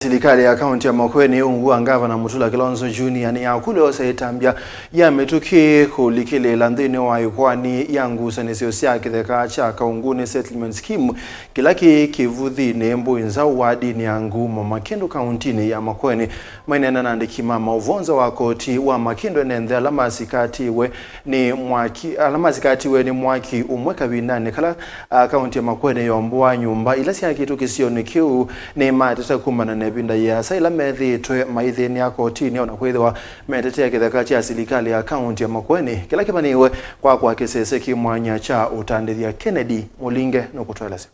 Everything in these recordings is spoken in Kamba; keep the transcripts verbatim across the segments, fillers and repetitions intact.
Silikalĩ ya kaunti ya Makueni, ungu wa Ngavana Mutula Kilonzo Junior, nĩyakũlya osa ĩtambya ya mĩtũkĩ kũlikĩlĩĩla nthĩnĩ wa ĩkoani ya ngusanĩsyo sya kĩtheka kya Kaunguni Settlement Scheme kĩla kĩ Kĩvuthinĩ, Mbũi Nzaũ, wadinĩ ya Ngumo, Makĩndũ, kauntinĩ ya Makueni. Maineena na andĩki ma maũvoo nza wa koti wa Makĩndũ, ene nthĩ ala masikatiwe nĩ mwaki, ala masikatiwe nĩ mwaki ũmwe kavindanĩ kala, a, kaunti ya Makueni yombũaa nyũmba ila syakĩtwe kĩsionĩ kĩu, nĩmateta kumana na ĩvinda yĩasa ĩla methĩĩtwe maithĩnĩa kotinĩ, ona kwĩthĩwa metetea kĩtheka kya silikalĩ ya kaunti ya Makueni kĩla kĩvanĩwe kwakwa kĩsese kĩ mwanya kya ũtandĩthya. Kennedy Mũlinge nũkũtũelesya.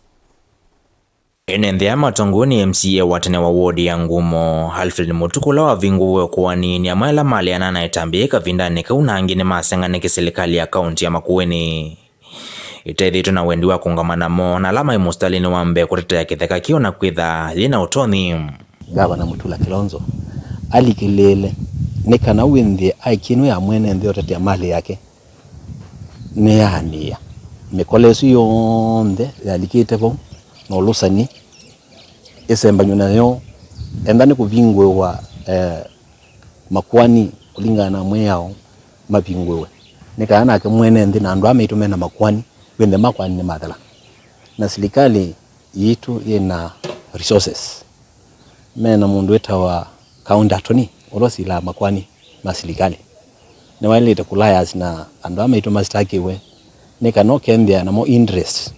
Ene nthĩ aya matongoi nĩ M C A wa tene wa ward ya Ngumo, Alfred Mutuku, ũla wavingũiwe ũkoani nĩ amwe ala maleana na ĩtambya yĩĩ kavindanĩ kau, na angĩ nĩmasengane kĩ silikalĩ ya kaunti ya Makueni ĩtethĩtwe na wendi wa kũngama namo, na ala maĩ mũsitalĩnĩ wa mbee kũtetea kĩtheka kĩu na kwĩtha yĩna ũtonyi. Ngavana Mutula Kilonzo alikĩlĩĩle nĩ kana wĩnthĩe aikinwe ya mwene nthĩ ũtetea malĩ yake nĩyaanĩĩa. Mĩkola ĩsu yonthe yalikĩte vau na ũlũsani ĩsembany'o nayo, enda nĩ kũvingũĩwa, eh, makoani kũlingana na mwĩao mavingũĩwe, nĩ kana nake mwene nthĩ na andũ aa maitũ mena makoani, wĩnthĩe makoani nĩmathela. Na silikalĩ yitũ yĩna resources. Mena mũndũ wĩtawa county attorney, ũla ũsilaa makoani ma silikalĩ. Nĩwaĩlĩte kũlayas na andũ aa maitũ masitakiwe, nĩ kana ũkembea namo interest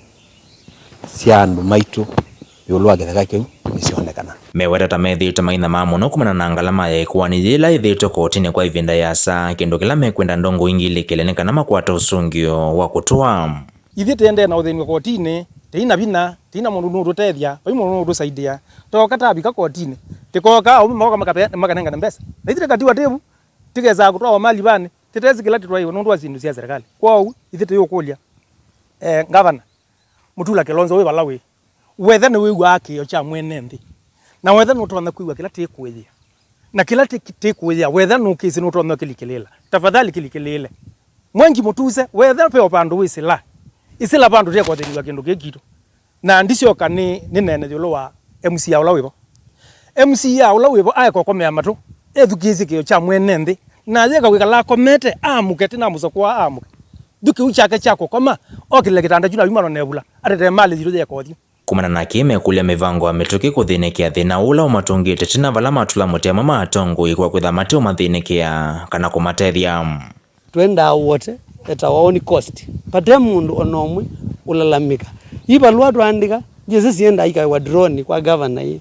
sya andũ maitũ ĩũlũ wa kĩtheka kĩu nĩsyonekana. Meweta ta methĩĩtwe mainyamaa mũno kumana na ngalama ya ĩkoani yĩla ĩthĩĩtwe kotinĩ kwa ĩvinda yĩasa, kĩndũ kĩla mekwenda ndongoi ingĩ ilikĩle nĩ kana makwate ũsũngĩo wa kũtũa. Ithyĩ tĩendee na ũthĩnw'e kotinĩ, tĩina vinya, tĩina mũndũ nũtũtethya, vai mũndũ nũtũsaidia. Tooka tavika kotinĩ, tĩkooka, aũme makoka makape-, makanengane mbesa. Na ithyĩ tĩkatiwa tĩvu, tĩkesaa kũtwawa malivanĩ, tĩtesĩ kĩla tĩtwaiwe nũndũ wa syĩndũ sya serikali. Kwoou, ithyĩ tũyũkũlya, eh, ngavana, Mutula Kilonzo wĩ vala wĩ. Wetha nĩwĩw'aa kĩĩo kya mwene nthĩ, na wetha nũtonya kwĩw'a kĩla tĩkũĩyĩa, na kĩla tĩ-, tĩkũĩyĩa, wetha nũkĩsĩ nũtonya ũkĩlikĩlĩĩla, tafadhali kĩlikĩlĩĩle. Mwangi Mutuse, wetha ve o vandũ wĩsĩla, ĩsĩla vandũ tĩekũthĩnĩw'a kĩndũ kĩĩ kitũ. Na ndisyoka nĩ, nĩneene ĩũlũ wa M C A ũla wĩvo. M C A ũla wĩvo aeka ũkomea matũ, ethukĩĩsye kĩĩo kya mwene nthĩ, na ayeka kwĩkala akomete, aamũke, tĩna mũsakũa aamũke. Yu kĩu kyake kya kũkoma, okĩlile kĩtanda kyu na yuma nonevula, atetee malĩ yitũ yeka ũthyũ. Kumana na kĩĩ mekũlya mĩvango ya mĩtũkĩ kũthĩnĩkĩa thĩna ũla ũmatũngĩte tena vala matũla mũtĩ amwe ma atongoi kwa kwĩtha mateũmathĩnĩkĩa kana kũmatethya. Twendaa wote at our own cost. Vate mũndũ o na ũmwe ũlalamĩka. Yu valũa twaandĩka, ndyĩsĩ siendaa ikaĩwa drone kwa governor ĩ,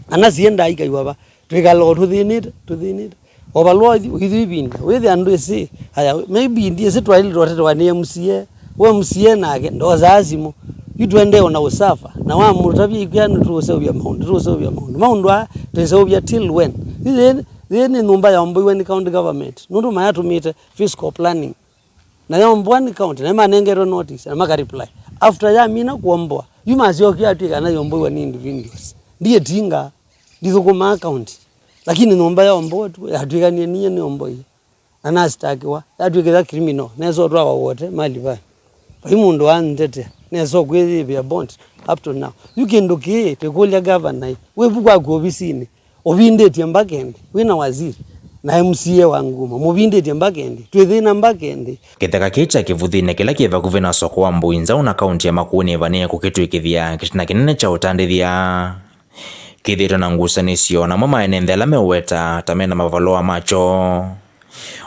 kana siendaa ikaĩwa va. Twĩkala o tũthĩnĩte, tũthĩnĩte. O valũa ũithi, ũithi ĩvinda, wĩthĩa ndwĩsĩ, aya, maybe ndyĩsĩ twaĩlĩ twatetewa nĩ M C A, we M C A nake ndosaa simũ. Yu tũendee o na ũsafa, na wamũtavya ikwĩa nĩtũũseũvya maũndũ, nĩtũũseũvya maũndũ. Maũndũ aa twĩseũvya till when? Yĩĩ, yĩĩ nĩ nyũmba yaomboiwe nĩ county government, nũndũ mayatũmĩte fiscal planning. Na yombwa nĩ county, na nĩmanengetwe notice, na maka reply. After yamina kuomboa, yu masyokie atw'ĩka kana yombũiwa nĩ individuals. Ndiĩtinga, ndithũkũmaa county. Lakini nyũmba yaomboa tu, yatw'ĩkanie ninyie nĩomboie. Na nasitakiwa, yatw'ĩkĩtha criminal, nesa ũtwawa wote, mali vaya. Vai mũndũ wantetea, nesa ũkwĩyĩvĩa bond up to now. Yu kĩndũ kĩĩ, twĩkũlya governor, wĩvu kwaku ovisinĩ, ũvindĩtye mbaka ĩndĩ, wĩ na waziri na M C A wa Ngumo, mũvindĩtye mbaka ĩndĩ, twĩthĩna mbaka ĩndĩ. Kĩtheka kĩĩ kya Kĩvuthinĩ kĩla kĩ vakuvĩ na soko wa Mbũi Nzaũ na kaunti ya Makueni ĩvanĩe kũkĩtw'ĩkĩthya kĩtina kĩnene kya ũtandĩthya. Kĩthĩĩtwe na ngusanĩsyo, namo maenenthĩ ala meũweta ta mena mavalũa makyo.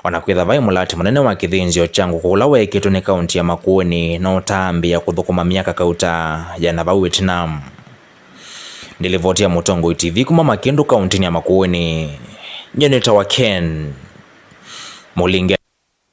O na kwĩtha vai mũlati mũnene wa kĩthĩnzĩo kya ngũkũ ũla weekĩtwe nĩ kaunti ya Makueni no ũtaambĩĩa kũthũkũma myaka kauta ya na vau ĩtina. Nĩ livoti ya Mũtongoi T V kuma Makĩndũ kauntinĩ ya Makueni. Nyie nĩtawa Ken Mũlinge.